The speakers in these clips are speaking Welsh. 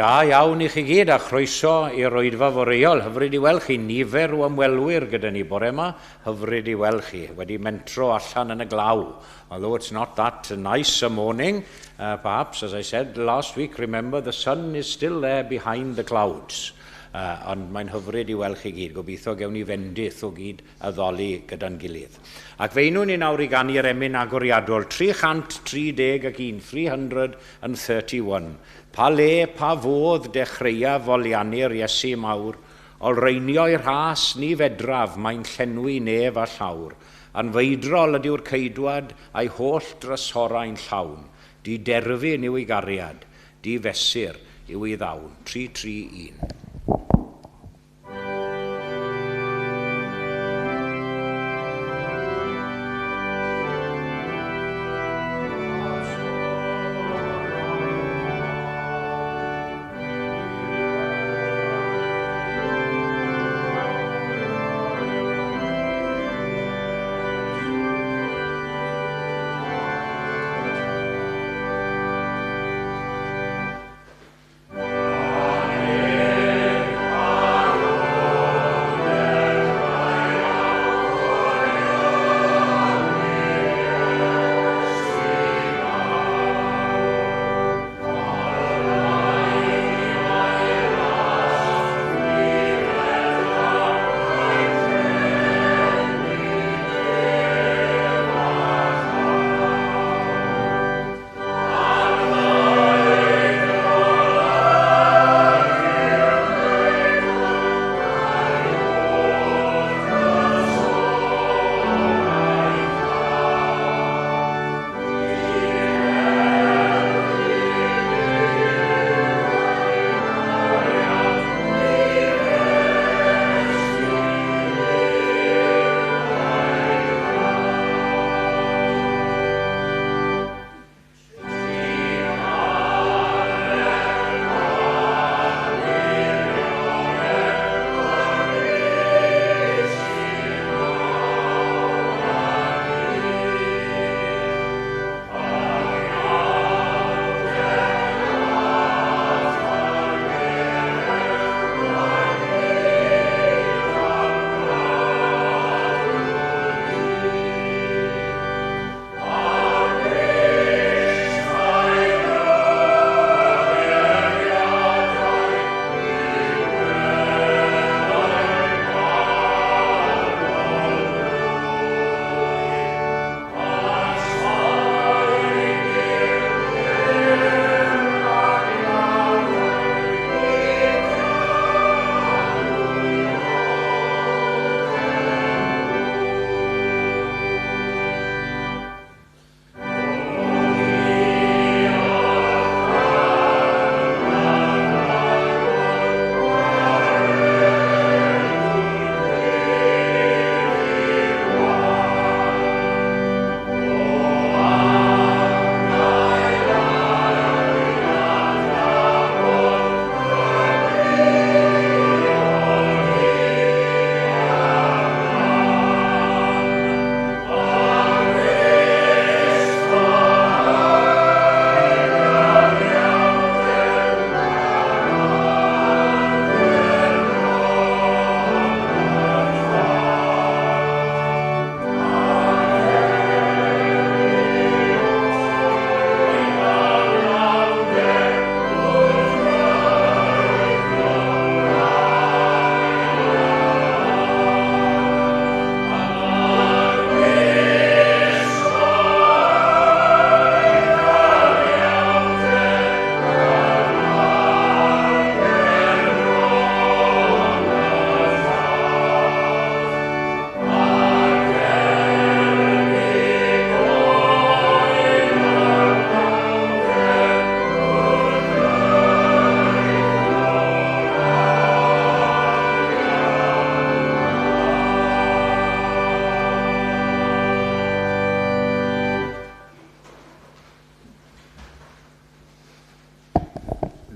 da iawn i chi gyd a chroeso i'r oedfa foreol. Hyfryd i weld chi, nifer o ymwelwyr gyda ni bore yma. Hyfryd i weld chi, wedi mentro allan yn y glaw. Although it's not that nice a morning, perhaps, as I said last week, remember the sun is still there behind the clouds. Ond mae'n hyfryd i weld chi gyd. Gobeithio gewn ni fendith o gyd addoli gyda'n gilydd. Ac fe unwn ni nawr i ganu'r emyn agoriadol 331, 331. Pa le, pa fodd dechreua foliannu'r Iesu mawr, olreinio'i rhas ni fedraf, mae'n llenwi nef a llawr. Anfeidrol ydyw'r ceidwad a'i holl drysorau'n llawn. Diderfyn yw ei gariad, difesur yw ei ddawn. 331.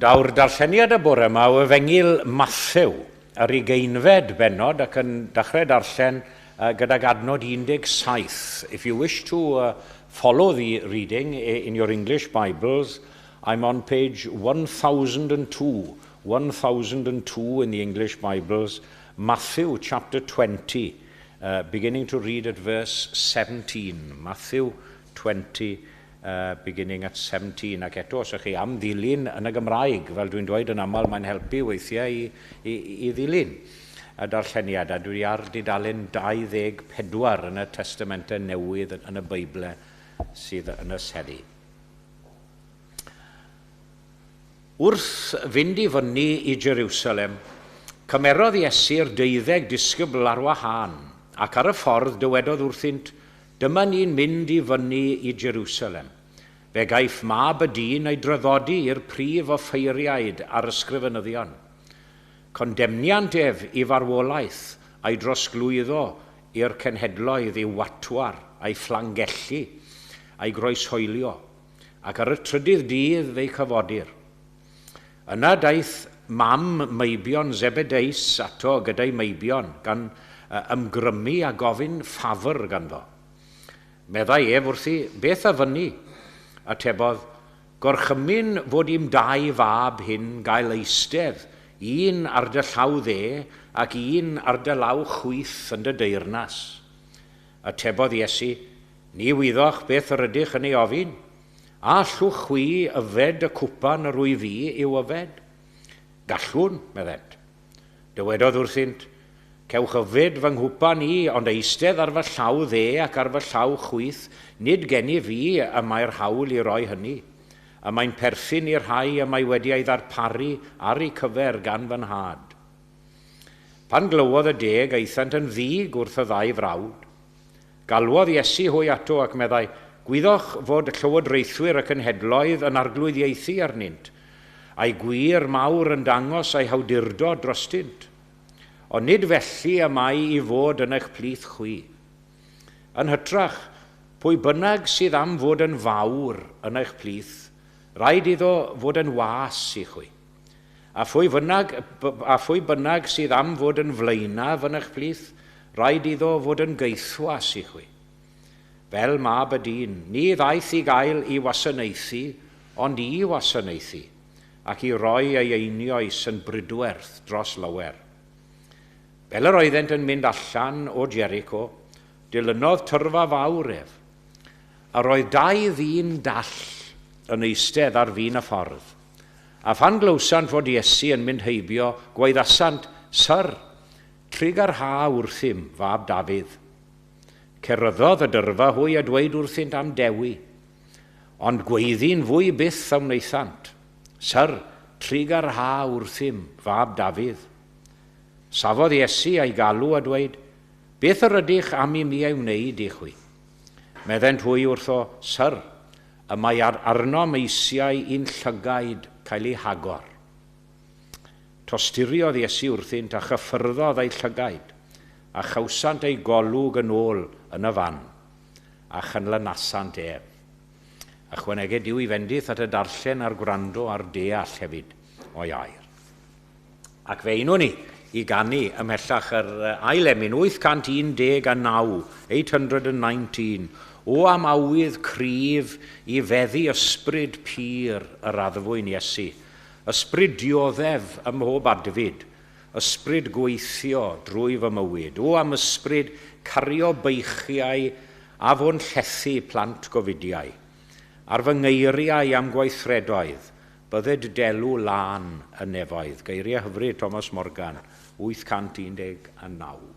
Daw'r darlleniad y bore yma o Efengyl Mathew, yr ugeinfed bennod, ac yn dechrau darllen gydag adnod 17. If you wish to follow the reading in your English Bibles, I'm on page 1002, 1002 in the English Bibles, Matthew chapter 20, beginning to read at verse 17. Matthew 20, beginning at 17. Ac eto, os ydych chi am ddilyn yn y Gymraeg, fel dwi'n dweud yn aml, mae'n helpu weithiau i ddilyn y darlleniad. A dwi ar dudalen 24 yn y Testamentau Newydd yn y Beibl sydd yn y seddi. Wrth fynd i fyny i Jerusalem, cymerodd Iesu'r 12 disgybl ar wahân, ac ar y ffordd dywedodd wrthynt, dyma ni'n mynd i fyny i Jerusalem. Fe gaiff mab y dyn ei draddodi i'r prif offeiriaid a'r ysgrifenyddion. Condemniant ef i farwolaeth a'i drosglwyddo i'r cenhedloedd i'w watwar, a'i fflangellu, a'i groeshoelio, ac ar y trydydd dydd fe'i cyfodir. Yna daeth mam meibion Zebedeus ato gyda'i meibion, gan ymgrymu a gofyn ffafr ganddo. Meddai ef wrthi, beth a fyny? Atebodd, gorchymyn fod i'm dau fab hyn gael eistedd, un ar dy llaw dde ac un ar dy law chwith yn dy deyrnas. Atebodd Iesu, ni wyddoch beth yr ydych yn ei ofyn? A allwch chwi yfed y cwpan yr wyf fi i'w yfed? Gallwn, meddent. Dywedodd wrthynt, cewch yfed fy nghwpan i, ond eistedd ar fy llaw dde ac ar fy llaw chwith, nid gennyf fi y mae'r hawl i roi hynny. Y mae'n perthyn i'r rhai y mae wedi ei ddarparu ar eu cyfer gan fy nhad. Pan glywodd y deg, aethant yn ddig wrth y ddau frawd. Galwodd Iesu hwy ato ac meddai, gwyddoch fod llywodraethwyr y cenhedloedd yn arglwyddiaethu arnynt, a'i gwir mawr yn dangos ei hawdurdod drostynt. Ond nid felly y mae i fod yn eich plith chwi. Yn hytrach, pwy bynnag sydd am fod yn fawr yn eich plith, rhaid iddo fod yn was i chwi. A phwy bynnag sydd am fod yn flaenaf yn eich plith, rhaid iddo fod yn gaethwas i chwi. Fel mab y dyn, ni ddaeth i gael i wasanaethu, ond i wasanaethu, ac i roi ei einioes yn brydwerth dros lawer. Fel yr oeddent yn mynd allan o Jericho, dilynodd tyrfa fawr ef, a roedd dau ddyn dall yn eistedd ar fin y ffordd. A phan glywsant fod Iesu yn mynd heibio, gwaeddasant, Syr, trugarha wrthym, fab Dafydd. Ceryddodd y dyrfa hwy a dweud wrthynt am dewi, ond gweiddi'n fwy byth a wnaethant. Syr, trugarha wrthym, fab Dafydd. Safodd Iesu a'i galw a dweud, beth yr ydych am i mi ei wneud i chwi? Meddent hwy wrtho, Syr, y mae arnom eisiau i'n llygaid cael ei hagor. Tosturiodd Iesu wrthynt a chyffyrddodd ei llygaid, a chawsant ei golwg yn ôl yn y fan, a chynlynasant ef. Ychwaneged Duw i fendith at y darllen a'r gwrando a'r deall hefyd o'i air. Ac fe unwn ni i ganu ymhellach yr ail emyn 819, 819, o am awydd cryf i feddu ysbryd pur yr addfwyn Iesu, ysbryd dioddef ym mhob adfyd, ysbryd gweithio drwy fy mywyd, o am ysbryd cario beichiau a fo'n llethu plant gofidiau, ar fy ngeiriau am gweithredoedd, bydded delw lân y nefoedd. Geiriau hyfryd Thomas Morgan, 819. Amen.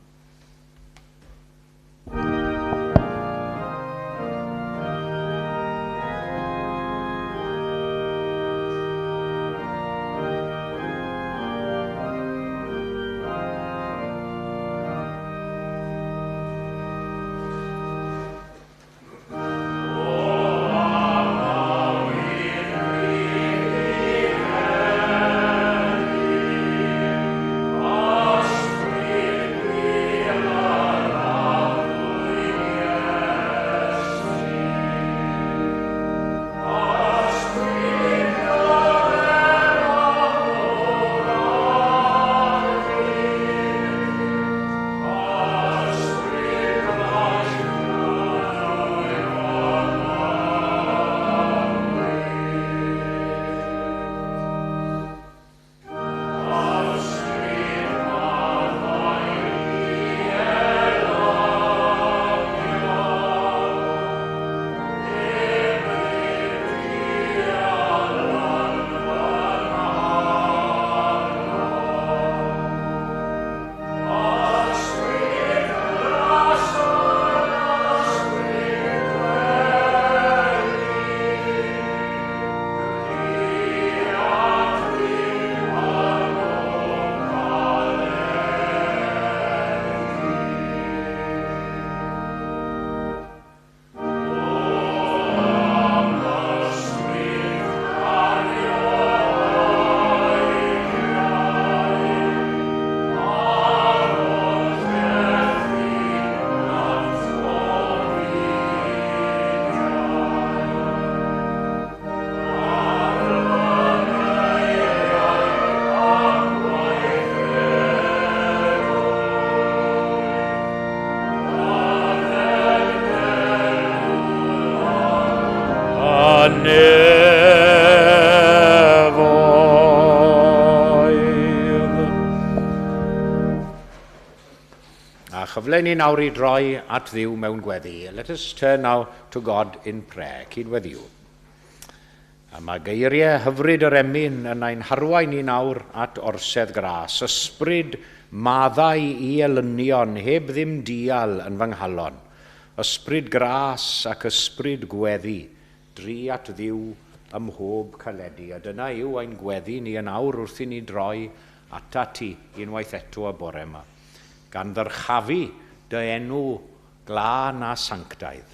A chyfle ni nawr i droi at Dduw mewn gweddi. Let us turn now to God in prayer. Cydweddiwn. A mae geiriau hyfryd yr emyn yn ein harwain ni nawr at orsedd gras. Ysbryd maddau i elynion heb ddim dial yn fy nghalon. Ysbryd gras ac ysbryd gweddi, dry at Dduw ym mhob caledi. A dyna yw ein gweddi ni yn awr wrth i ni droi atat ti unwaith eto y bore yma, gan ddyrchafu dy enw glân a sanctaidd.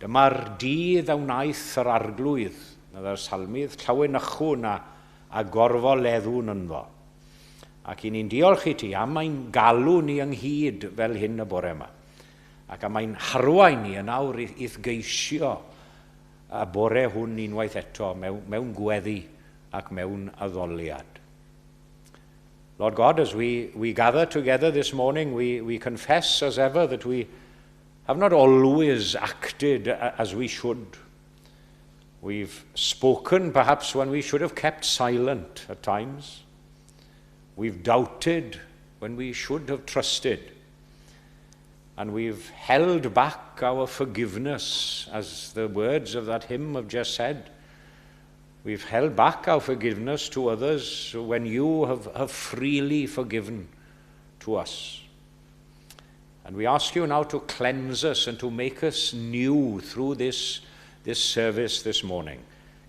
Dyma'r dydd a wnaeth yr Arglwydd, meddai'r salmydd, llawenychwn a gorfoleddwn ynddo. Ac i ni'n diolch i ti am ein galw ni ynghyd fel hyn y bore yma. Ac am ein harwain ni yn awr i'th geisio y bore hwn unwaith eto mewn gweddi ac mewn addoliad. Lord God, as we gather together this morning, we confess as ever that we have not always acted as we should. We've spoken perhaps when we should have kept silent at times. We've doubted when we should have trusted. And we've held back our forgiveness, as the words of that hymn have just said. We've held back our forgiveness to others when you have freely forgiven to us. And we ask you now to cleanse us and to make us new through this service this morning.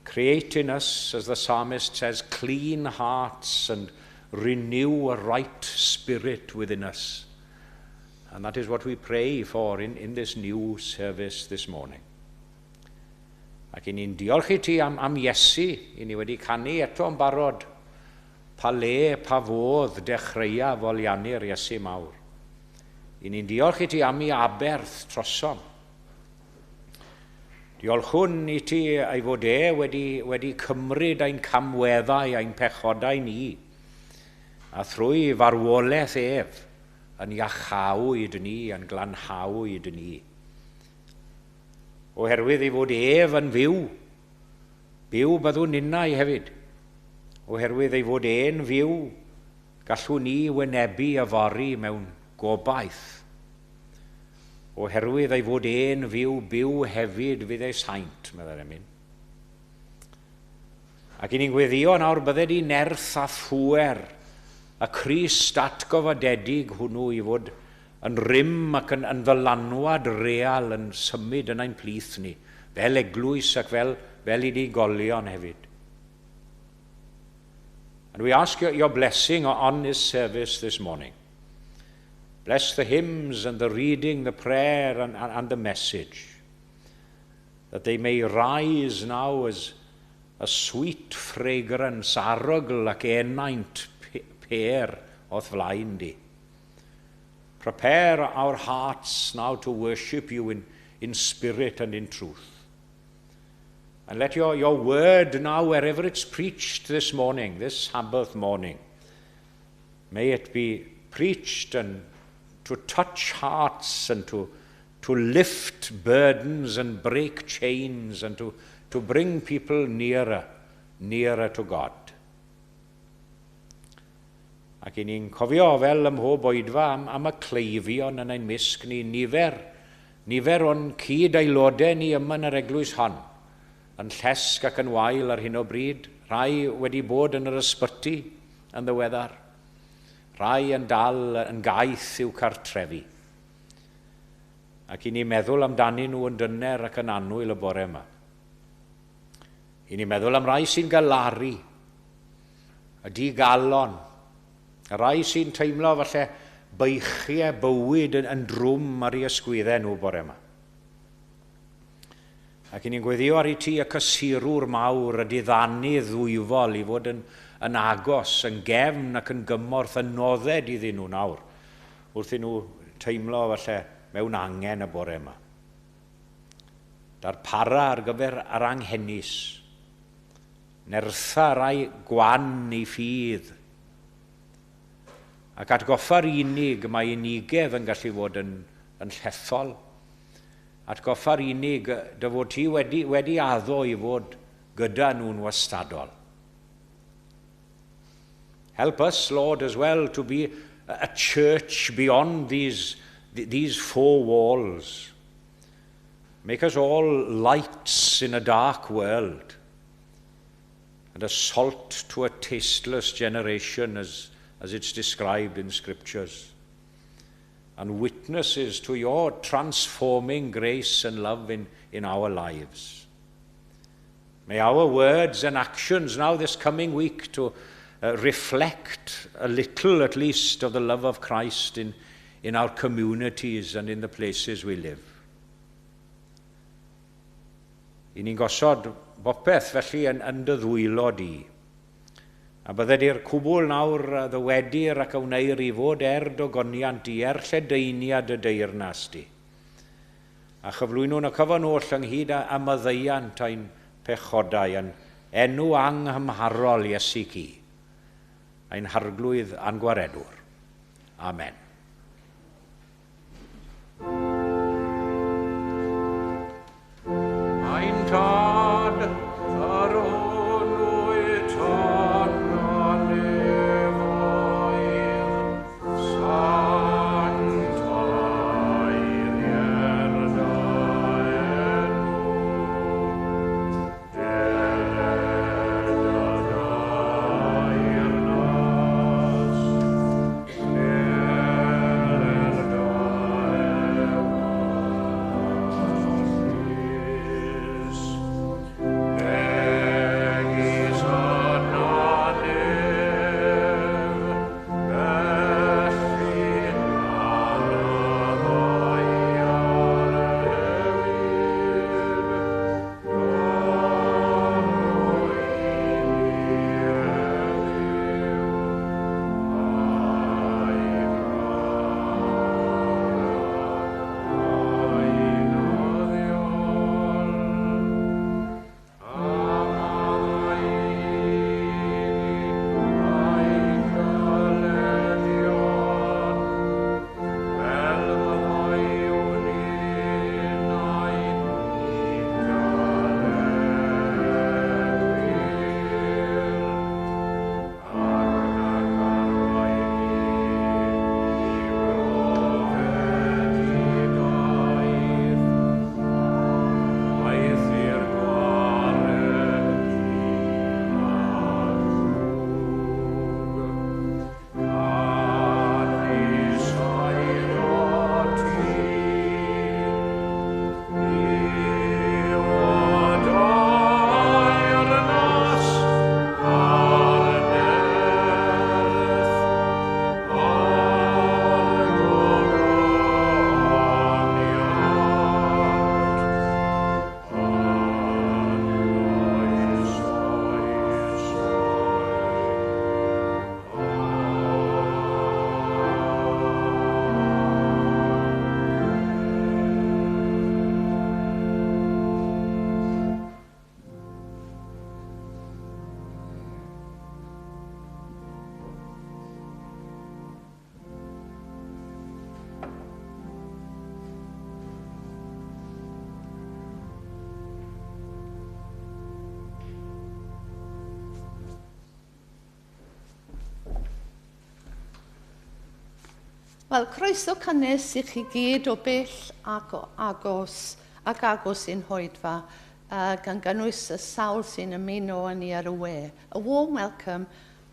Create in us, as the psalmist says, clean hearts and renew a right spirit within us. And that is what we pray for in this new service this morning. Ac i ni'n diolch i ti am Iesu, i ni wedi canu eto yn barod, pa le, pa fodd dechreuaf foliannu'r Iesu mawr. I ni'n diolch i ti am ei aberth trosom. Diolchwn i ti ei fod e wedi cymryd ein camweddau, ein pechodau ni, a thrwy farwolaeth ef yn iachawyd ni, yn glanhawyd ni. Oherwydd ei fod ef yn fyw, byw byddwn ninnau hefyd. Oherwydd ei fod e'n fyw, gallwn ni wynebu yfory mewn gobaith. Oherwydd ei fod e'n fyw, byw hefyd fydd ei saint, meddai'r emyn. Ac i ni'n gweddio nawr bydded i nerth a phŵer y Crist atgyfodedig hwnnw i fod yn rym ac yn ddylanwad real yn symud yn ein plith ni, fel eglwys ac fel unigolion hefyd. And we ask your blessing on this service this morning. Bless the hymns and the reading, the prayer and the message, that they may rise now as a sweet fragrance, arogl ac enaint pêr o'th flaen di. Prepare our hearts now to worship you in spirit and in truth. And let your word now, wherever it's preached this morning, this Sabbath morning, may it be preached and to touch hearts and to lift burdens and break chains and to bring people nearer, nearer to God. Ac i ni'n cofio fel ym mhob oedfa am y cleifion yn ein mysg ni, nifer o'n cyd-aelodau ni yma yn yr eglwys hon, yn llesg ac yn wael ar hyn o bryd, rhai wedi bod yn yr ysbyty yn ddiweddar, rhai yn dal yn gaeth i'w cartrefi. Ac i ni meddwl amdanyn nhw yn dyner ac yn annwyl y bore yma. I ni meddwl am rai sy'n galaru, y digalon, y rai sy'n teimlo falle beichiau bywyd yn drwm ar eu ysgwyddau nhw bore yma. Ac i ni'n gweddio ar i ti y cysurwr mawr, y diddanydd ddwyfol i fod yn agos, yn gefn ac yn gymorth, yn nodded iddyn nhw nawr, wrth i nhw teimlo falle mewn angen y bore yma. Darpara ar gyfer yr anghenus, nertha rai gwan eu ffydd, ac atgoffa'r unig mae unigedd yn gallu fod yn llethol. Atgoffa'r unig dy fod ti wedi addo i fod gyda nhw'n wastadol. Help us, Lord, as well to be a church beyond these four walls. Make us all lights in a dark world and a salt to a tasteless generation as it's described in scriptures, and witnesses to your transforming grace and love in our lives. May our words and actions now this coming week to reflect a little at least of the love of Christ in our communities and in the places we live. I ni'n gosod bopeth felly yn dy ddwylo di. A bydded i'r cwbl nawr ddywedir ac a wneir i fod er dogoniant di, er lledaeniad y deyrnas di. A chyflwynwn y cyfan oll ynghyd â maddeuant ein pechodau yn enw anghymharol Iesu Ci, ein harglwydd a'n gwaredwr. Amen. Ein Tad, yr hwn wyt yn y nefoedd, sancteiddier dy enw, deled dy deyrnas, wneler dy ewyllys, megis yn y nef, felly ar y ddaear hefyd. Rho i ni heddiw ein bara beunyddiol, a maddau i ni ein dyledion, fel maddeuwn ninnau i'n dyledwyr. Ac nac arwain ni i brofedigaeth, Eithr gwared ni rhag drwg. Canys eiddo ti yw y deyrnas a'r nerth a'r gogoniant yn oes oesoedd. Wel, croeso cynnes i chi gyd o bell ac o agos, ac agos i'n hoedfa, gan gynnwys y sawl sy'n ymuno â ni ar y we. A warm welcome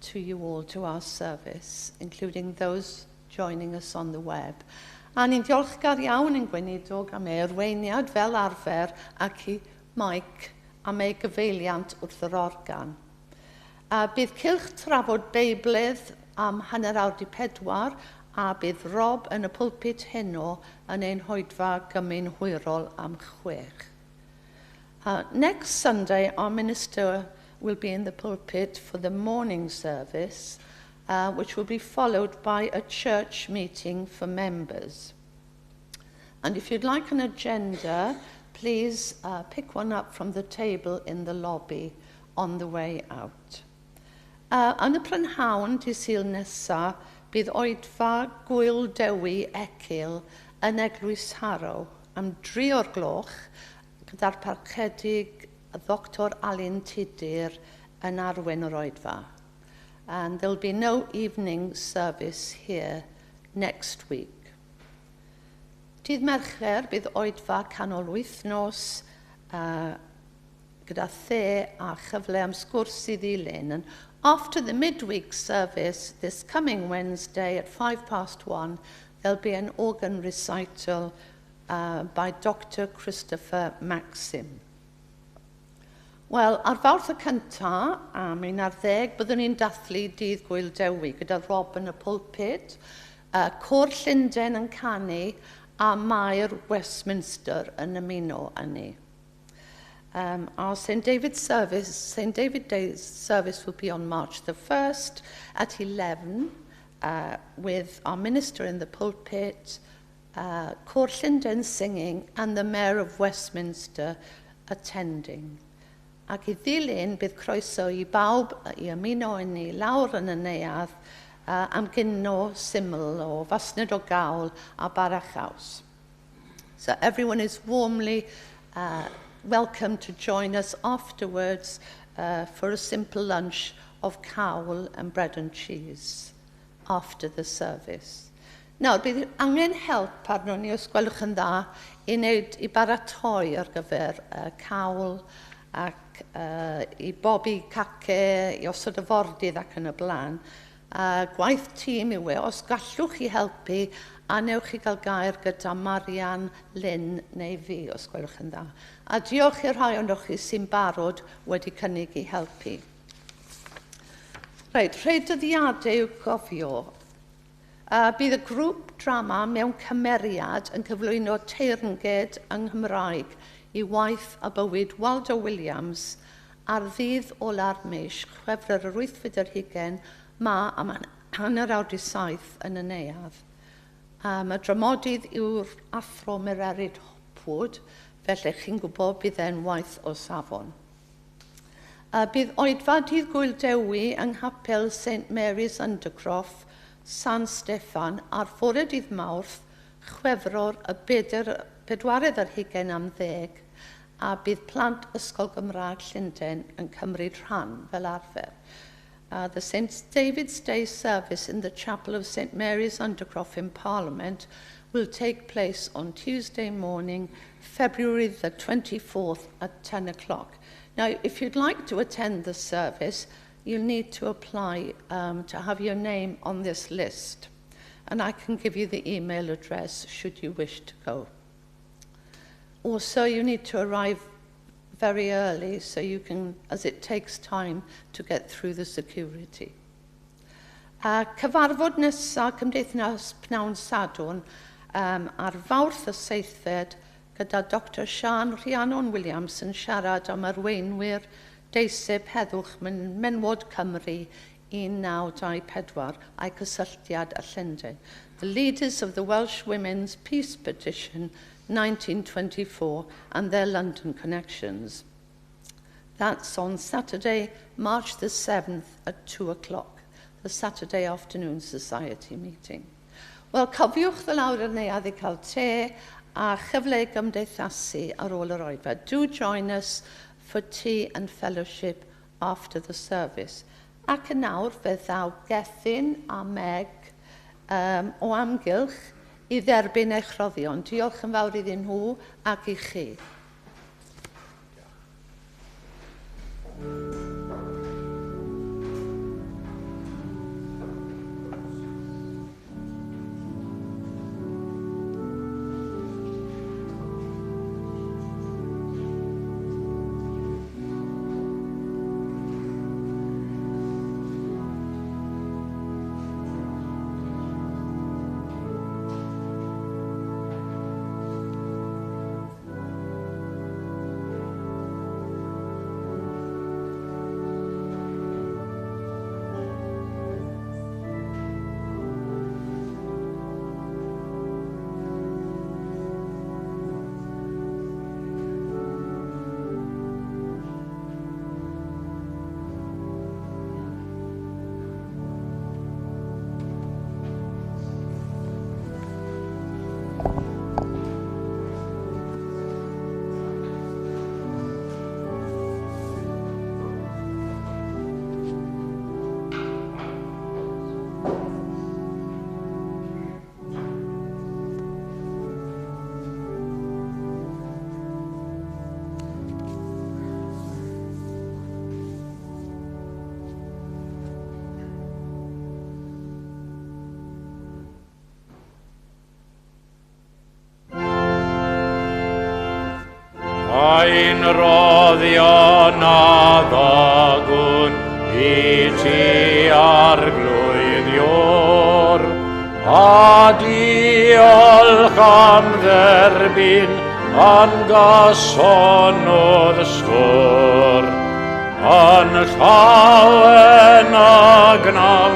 to you all to our service, including those joining us on the web. A ni'n diolchgar iawn yn gweinidog am ei arweiniad fel arfer ac i Mike am ei gyfeiliant wrth yr organ. Bydd cylch trafod Beiblaidd am 3:30 a bydd Rob yn y pulpit heno yn ein hoedfa gymun hwyrol am 6. Next Sunday, our minister will be in the pulpit for the morning service, which will be followed by a church meeting for members. And if you'd like an agenda, please pick one up from the table in the lobby on the way out. Yn y prynhawn dydd Sul nesa, bydd oedfa Gŵyl Dewi Ecil yn Eglwys Harrow am 3 o'r gloch gyda'r parchedig Ddoctor Alun Tudur yn arwain yr oedfa. And there'll be no evening service here next week. Dydd Mercher bydd oedfa canol wythnos gyda the a chyfle am sgwrs i ddilyn. And after the midweek service, this coming Wednesday at 1:05, there'll be an organ recital by Dr. Christopher Maxim. Wel, ar Fawrth y cyntaf, am 11, byddwn ni'n dathlu Dydd Gŵyl Dewi gyda Rob yn y pulpit, Côr Llundain yn canu a Maer Westminster yn ymuno â ni. Our St David service, St David Day service will be on March the 1st at 11, with our minister in the pulpit, Côr Llundain singing and the Mayor of Westminster attending. Ac i ddilyn, bydd croeso i bawb i ymuno â ni lawr yn y neuadd am ginio syml o fasned o gawl a bara chaws. So everyone is warmly welcome to join us afterwards for a simple lunch of cawl and bread and cheese after the service. Nawr, bydd angen help arno ni, os gwelwch yn dda, i wneud i baratoi ar gyfer cawl ac i bobi cace, i osod y fordydd ac yn y blaen. Gwaith tîm yw e, os gallwch chi helpu, a newch chi gael gair gyda Marian, Lynn neu fi, os gwelwch yn dda. A diolch i'r rhai ohonoch chi sy'n barod wedi cynnig i helpu. Reit, rhai dyddiadau i'w gofio. Bydd y grŵp drama mewn cymeriad yn cyflwyno teyrnged yng Nghymraeg i waith a bywyd Waldo Williams ar ddydd ola'r mis, Chwefror yr 28 ma am 6:30 yn y neuadd. Y dramodydd yw'r athro Mererid Hopwood, felly chi'n gwybod bydd e'n waith o safon. Bydd oedfa Dydd Gŵyl Dewi yng Nghapel St Mary's Undercroft, San Steffan, ar fore dydd Mawrth, Chwefror y 24 am 10, a bydd plant Ysgol Gymraeg Llundain yn cymryd rhan fel arfer. The St David's Day service in the chapel of St Mary's Undercroft in Parliament will take place on Tuesday morning, February the 24th at 10 o'clock. Now, if you'd like to attend the service, you'll need to apply to have your name on this list. And I can give you the email address should you wish to go. Also, you need to arrive very early so you can, as it takes time to get through the security. Cyfarfod nesaf Cymdeithas Pnawn Sadwrn ar Fawrth y 7fed gyda Dr Sian Rhiannon Williams yn siarad am arweinwyr deiseb heddwch Menwod Cymru 1924 a'i cysylltiad â Llundain. The leaders of the Welsh Women's Peace Petition 1924 and their London connections. That's on Saturday, March the 7th at 2 o'clock, the Saturday Afternoon Society meeting. Wel, cofiwch ddod lawr i'r neuadd i cael te a chyfle i gymdeithasu ar ôl yr oedfa. Do join us for tea and fellowship after the service. Ac yn nawr, fe ddaw Gethin a Meg o amgylch i dderbyn eich rhoddion. Diolch yn fawr iddyn nhw ac i chi. Diolch. Ein roddion a ddogwn i ti Arglwydd Iôr, a diolch am dderbyn yn gyson o'dd ystôr. Yn llawen a gnawn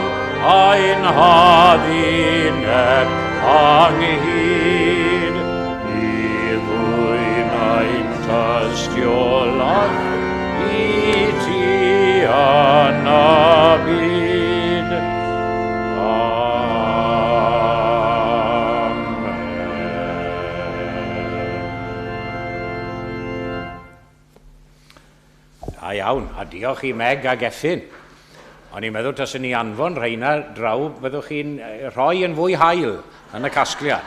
ein hadduned ynghyd i ddwyn ein tystiolaeth i ti yn y byd. Amen. Da iawn, a diolch i Meg a Gethin. O'n i'n meddwl taswn ni anfon rheina draw, byddwch chi'n rhoi yn fwy hael yn y casgliad.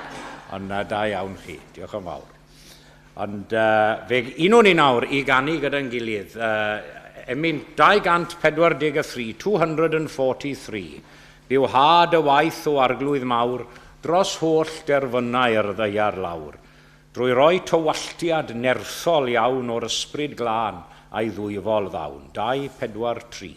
Ond da iawn chi, diolch yn fawr. Ond fe unwn ni nawr i ganu gyda'n gilydd. Emyn 243, 243. Bywhad y waith o Arglwydd mawr dros holl derfynau'r ddaear lawr. Drwy roi tywalltiad nerthol iawn o'r ysbryd glân a'i ddwyfol ddawn. 2, 4, 3.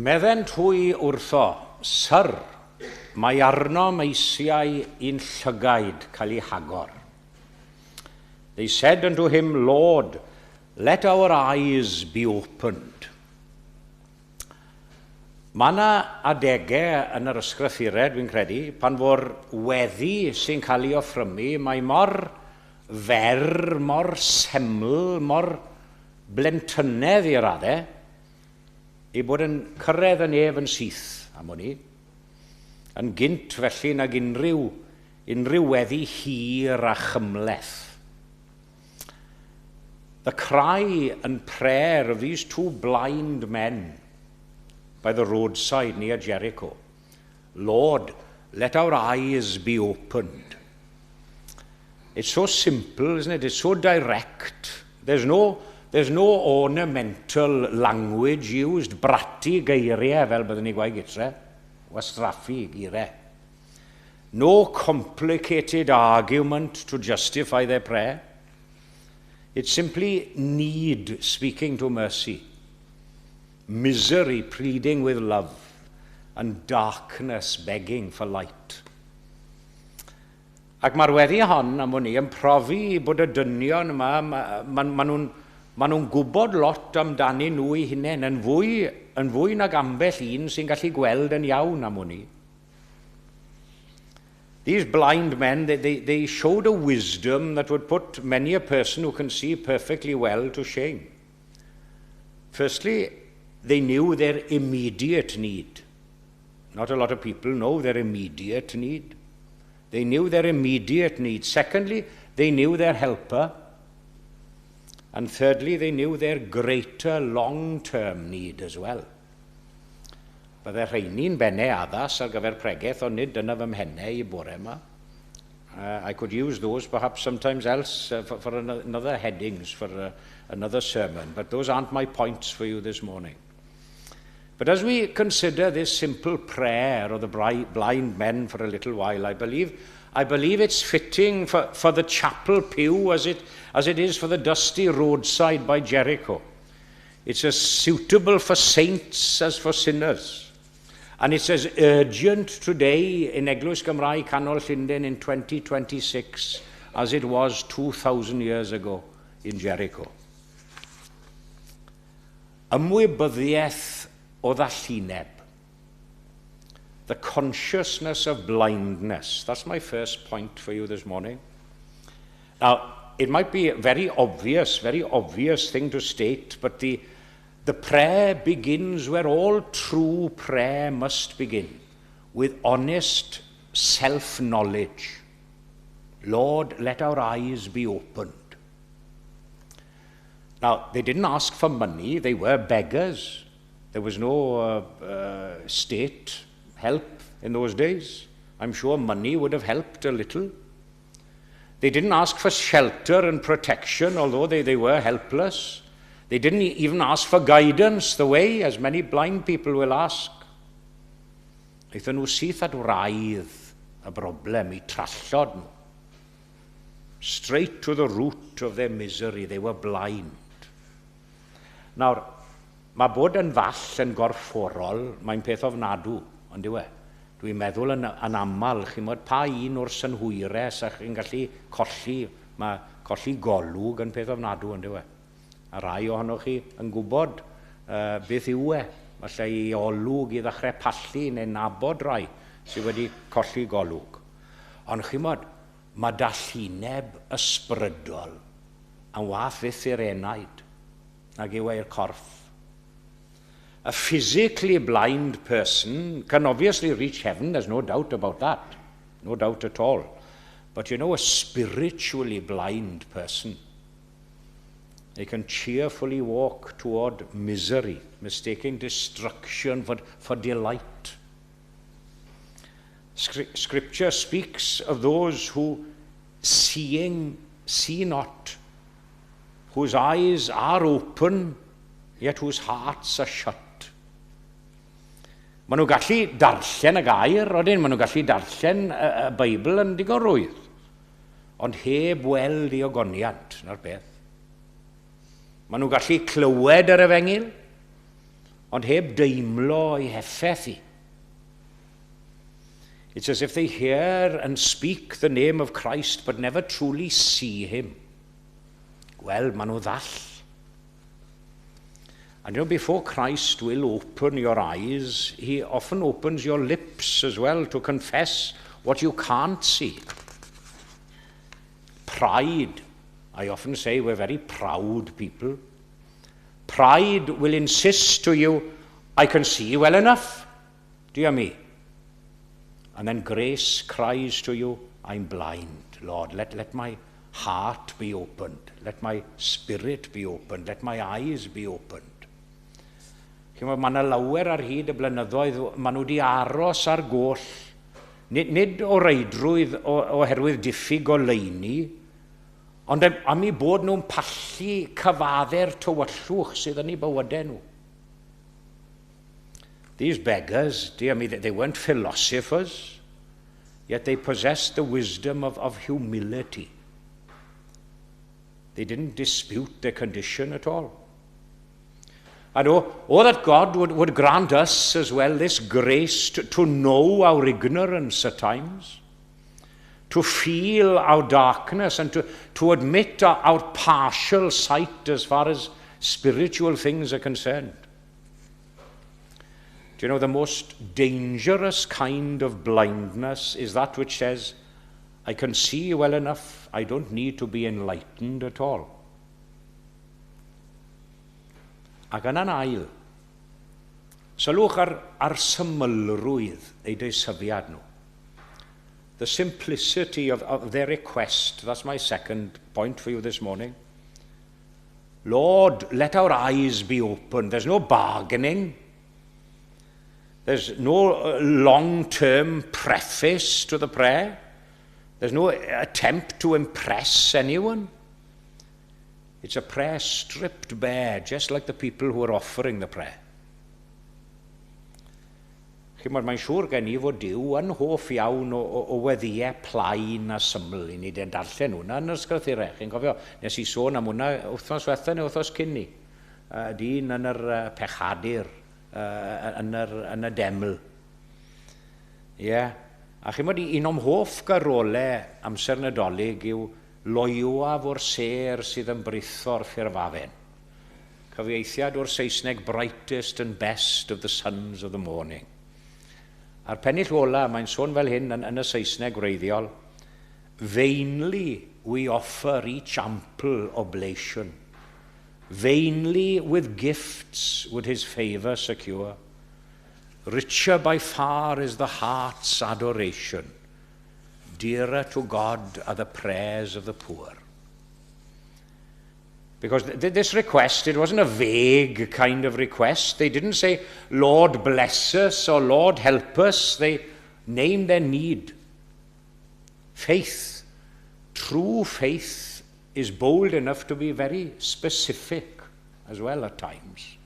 Meddent hwy wrtho, Syr, mae arnom eisiau i'n llygaid cael eu hagor. They said unto him, Lord, let our eyes be opened. Mae yna adegau yn yr ysgrythurau, dwi'n credu, pan fo'r weddi sy'n cael ei offrymu, mae mor fer, mor seml, mor blentynedd i raddau, ei bod yn cyrraedd y nef yn syth, am wn i. Yn gynt felly nag unrhyw weddi hir a chymhleth. The cry and prayer of these two blind men by the roadside near Jericho: "Lord, let our eyes be opened." It's so simple, isn't it? It's so direct. There's no ornamental language used. Brathu geiriau fel byddwn ni gweud gytre. Wastraffu geiriau. No complicated argument to justify their prayer. It's simply need speaking to mercy, misery pleading with love, and darkness begging for light. Ac mae'r weddi hon, am wn i, yn profi bod y dynion yma, ma nhw'n ma nhw gwybod lot amdanyn nhw eu hunain, yn fwy nag ambell un sy'n gallu gweld yn iawn, am wn i. These blind men, they showed a wisdom that would put many a person who can see perfectly well to shame. Firstly, they knew their immediate need. Not a lot of people know their immediate need. They knew their immediate need. Secondly, they knew their helper. And thirdly, they knew their greater long-term need as well. Bydde rheini'n bennau addas ar gyfer pregeth, ond nid dyna fy mhennau i bore yma. I could use those perhaps sometimes else for another headings, for another sermon, but those aren't my points for you this morning. But as we consider this simple prayer of the blind men for a little while, I believe it's fitting for the chapel pew as it is for the dusty roadside by Jericho. It's as suitable for saints as for sinners. And it's as urgent today in Eglwys Gymraeg Canol Llundain in 2026 as it was 2,000 years ago in Jericho. Ymwybyddiaeth o ddallineb. The consciousness of blindness. That's my first point for you this morning. Now, it might be a very obvious thing to state, but the prayer begins where all true prayer must begin, with honest self-knowledge. "Lord, let our eyes be opened." Now, they didn't ask for money, they were beggars. There was no state help in those days. I'm sure money would have helped a little. They didn't ask for shelter and protection, although they were helpless. They didn't even ask for guidance the way, as many blind people will ask. Aethon nhw syth at wraidd y broblem, eu trallod nhw. Straight to the root of their misery, they were blind. Nawr, mae bod yn ddall yn gorfforol, mae'n peth ofnadw, ond yw e? Dwi'n meddwl yn aml, chi'n gwbod, pa un o'r synhwyrau sa chi'n gallu colli, mae colli golwg yn peth ofnadw, ond yw e? A rai ohonoch chi yn gwybod beth yw e. Falle i olwg i ddechrau pallu neu nabod rai sydd wedi colli golwg. Ond chi'n gwbod, mae dallineb ysbrydol yn waeth fyth i'r enaid nag yw e i'r corff. A physically blind person can obviously reach heaven, there's no doubt about that. No doubt at all. But a spiritually blind person, they can cheerfully walk toward misery, mistaking destruction for delight. Scripture speaks of those who, seeing, see not, whose eyes are open, yet whose hearts are shut. Maen nhw gallu darllen y gair, odyn, maen nhw gallu darllen y Beibl yn digon rwydd. Ond heb weld ei ogoniant, 'na'r beth. Maen nhw gallu clywed yr efengyl, ond heb deimlo ei heffaith hi. It's as if they hear and speak the name of Christ, but never truly see him. Wel, maen nhw ddall. And before Christ will open your eyes, he often opens your lips as well to confess what you can't see. Pride. I often say we're very proud people. Pride will insist to you, "I can see well enough. Dear me." And then grace cries to you, "I'm blind, Lord. Let my heart be opened. Let my spirit be opened. Let my eyes be opened." Chi'mod, mae yna lawer ar hyd y blynyddoedd, maen nhw wedi aros ar goll. Nid o reidrwydd oherwydd diffyg goleuni, ond am eu bod nhw'n pallu cyfadde'r tywyllwch sydd yn eu bywydau nhw. These beggars, dear me, they weren't philosophers, yet they possessed the wisdom of humility. They didn't dispute their condition at all. And oh, that God would grant us as well this grace to know our ignorance at times, to feel our darkness and to admit our partial sight as far as spiritual things are concerned. Do you know, the most dangerous kind of blindness is that which says, "I can see well enough, I don't need to be enlightened at all." Ac yna'n ail, sylwch ar symlrwydd eu deisyfiad nhw. The simplicity of their request. That's my second point for you this morning. "Lord, let our eyes be opened." There's no bargaining. There's no long-term preface to the prayer. There's no attempt to impress anyone. It's a prayer stripped bare, just like the people who are offering the prayer. Chi'mod, mae'n siŵr gen i fod Duw yn hoff iawn o weddïau plaen a syml i ni den darllen hwnna yn yr ysgrythurau. Chi'n cofio, nes i sôn am hwnna wythnos diwetha neu wythnos cyn ni. Dyn yn yr pechadur, yn y deml. Ie. Yeah. A chi'mod, un o'm hoff garolau amser Nadolig yw "Loewaf o'r sêr sydd yn britho'r ffurfafen". Cyfieithiad o'r Saesneg, "Brightest and best of the sons of the morning". A'r pennill ola, mae'n sôn fel hyn yn y Saesneg gwreiddiol: "Vainly we offer each ample oblation. Vainly with gifts would his favour secure. Richer by far is the heart's adoration. Dearer to God are the prayers of the poor." Because this request, it wasn't a vague kind of request. They didn't say, "Lord bless us" or "Lord help us." They named their need. Faith, true faith, is bold enough to be very specific as well at times.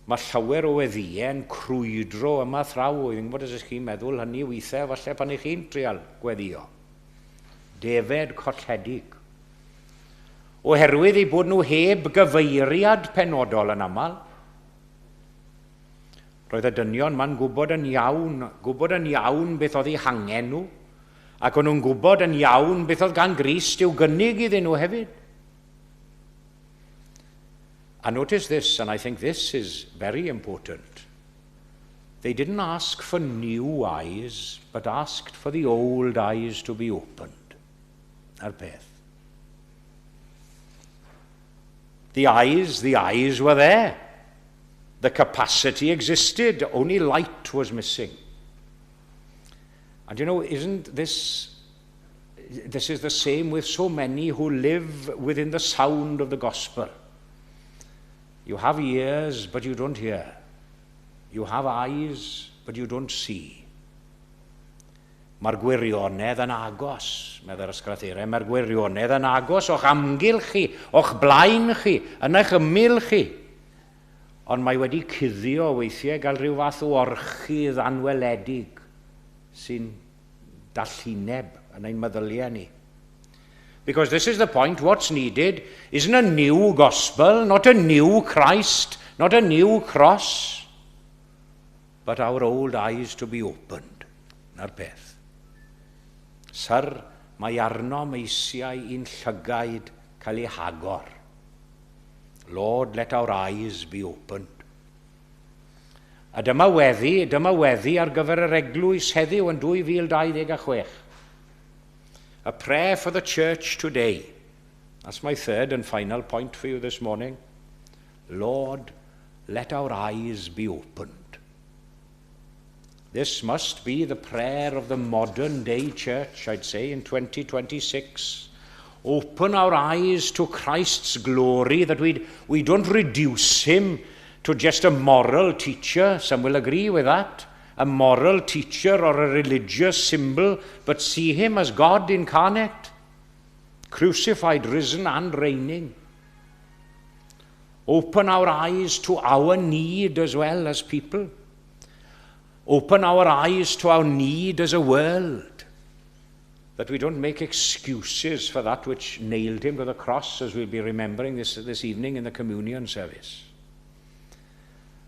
Mae llawer o weddïau yn crwydro yma thraw. Dwi'n gwybod os ydych chi'n meddwl hynny weithiau, falle pan ych chi'n trial gweddio. Defed colledig. Oherwydd eu bod nhw heb gyfeiriad penodol yn aml. Roedd y dynion ma'n gwybod yn iawn beth oedd eu hangen nhw, ac o'n nhw'n gwybod yn iawn beth oedd gan Grist i'w gynnig iddyn nhw hefyd. And notice this, and I think this is very important. They didn't ask for new eyes, but asked for the old eyes to be opened. 'Na'r peth. The eyes were there. The capacity existed, only light was missing. And isn't this is the same with so many who live within the sound of the gospel? You have ears, but you don't hear. You have eyes, but you don't see. Mae'r gwirionedd yn agos, meddai'r ysgrythurau. Mae'r gwirionedd yn agos o'ch amgylch chi, o'ch blaen chi, yn eich ymyl chi. Ond mae wedi cuddio weithiau gael rhyw fath o orchudd anweledig sy'n dallineb yn ein meddyliau ni. Because this is the point, what's needed isn't a new gospel, not a new Christ, not a new cross, but our old eyes to be opened. 'Na'r peth. Syr, mae arnom eisiau i'n llygaid cael eu hagor. Lord, let our eyes be opened. A dyma weddi ar gyfer yr eglwys heddiw yn 2026. A prayer for the church today. That's my third and final point for you this morning. Lord, let our eyes be opened. This must be the prayer of the modern day church, I'd say, in 2026. Open our eyes to Christ's glory, that we don't reduce him to just a moral teacher. Some will agree with that. A moral teacher or a religious symbol, but see him as God incarnate, crucified, risen and reigning. Open our eyes to our need as well as people. Open our eyes to our need as a world, that we don't make excuses for that which nailed him to the cross, as we'll be remembering this evening in the communion service.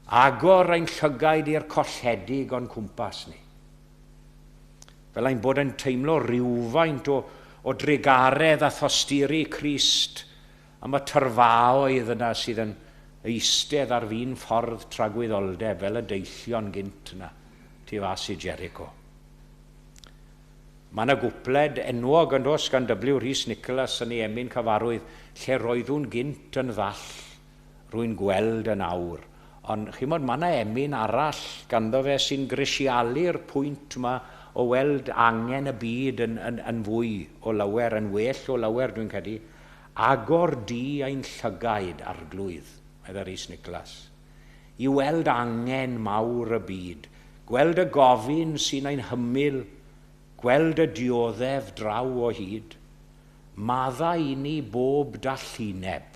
Agor ein llygaid i'r colledig o'n cwmpas ni. Fel ein bod yn teimlo rhywfaint o drugaredd a thosturi Crist am y tyrfaoedd yna sydd yn eistedd ar fin ffordd tragwyddoldeb fel y deillion gynt yna tu fas i Jericho. Mae yna gwpled enwog yn does gan W. Rhys Nicholas yn ei emyn cyfarwydd, lle roeddwn gynt yn ddall, rwy'n gweld yn awr. Ond chimod, mae yna emyn arall ganddo fe sy'n grisialu'r pwynt yma o weld angen y byd yn fwy o lawer, yn well o lawer, dwi'n credu. Agor di ein llygaid, Arglwydd, medda Rhys Nicholas, i weld angen mawr y byd, gweld y gofyn sy'n ein hymyl, gweld y dioddef draw o hyd, maddau i ni bob dallineb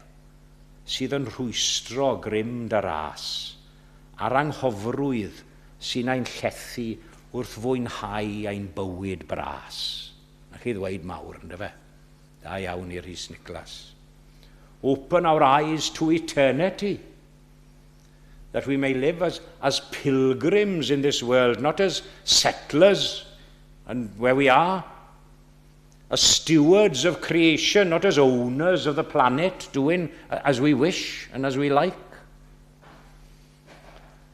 sydd yn rhwystro grym dy ras, a'r anghofrwydd sy'n ein llethu wrth fwynhau ein bywyd bras. Na chi ddweud mawr, ynddo fe? Da iawn i Rhys Nicholas. Open our eyes to eternity, that we may live as pilgrims in this world, not as settlers and where we are, as stewards of creation, not as owners of the planet, doing as we wish and as we like.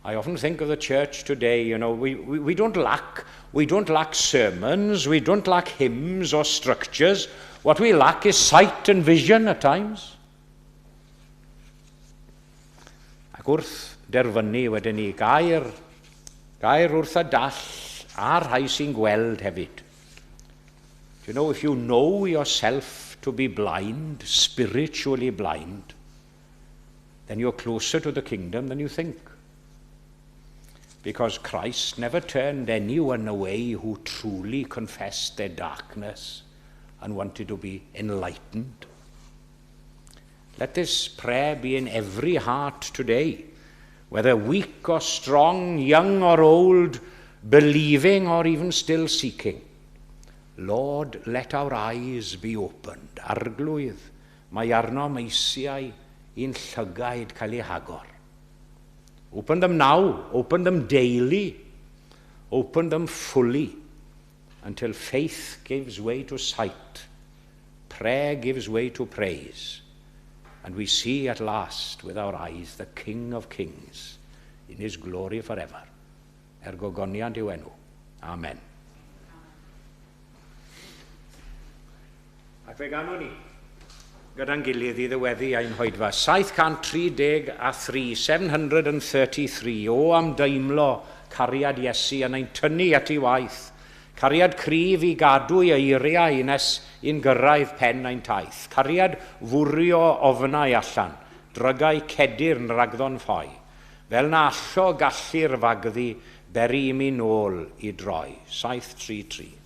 I often think of the church today, you know, we don't lack sermons, we don't lack hymns or structures. What we lack is sight and vision at times. Ac wrth derfynu wedyn ni, gair wrth y dall a'r rhai sy'n gweld hefyd. Do you know, if you know yourself to be blind, spiritually blind, then you're closer to the kingdom than you think. Because Christ never turned anyone away who truly confessed their darkness and wanted to be enlightened. Let this prayer be in every heart today, whether weak or strong, young or old, believing or even still seeking. Lord, let our eyes be opened. Arglwydd, mae arnom eisiau i'n llygaid cael eu hagor. Open them now, open them daily, open them fully, until faith gives way to sight, prayer gives way to praise, and we see at last with our eyes the King of Kings in his glory forever. Er gogoniant i'w enw. Amen. Ac fe ganwn ni gyda'n gilydd i ddyweddu ein hoedfa. 733, 733, o am deimlo cariad Iesu yn ein tynnu at ei waith. Cariad cryf i gadw ei eiriau nes i'n gyrraedd pen ein taith. Cariad fwrio ofnau allan, drygau cedyrn ragddon ffoi. Fel na allo gallu'r fagddu, beri i mi nôl i droi. 733.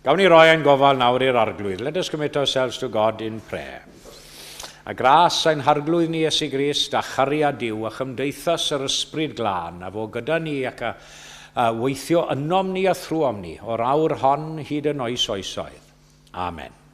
Gawn ni roi ein gofal nawr i'r Arglwydd. Let us commit ourselves to God in prayer. A gras ein Harglwydd ni Iesu Grist a chariad Duw a chymdeithas yr Ysbryd Glân a fo gyda ni ac a, a weithio ynom ni a thrwom ni o'r awr hon hyd yn oes oesoedd. Amen.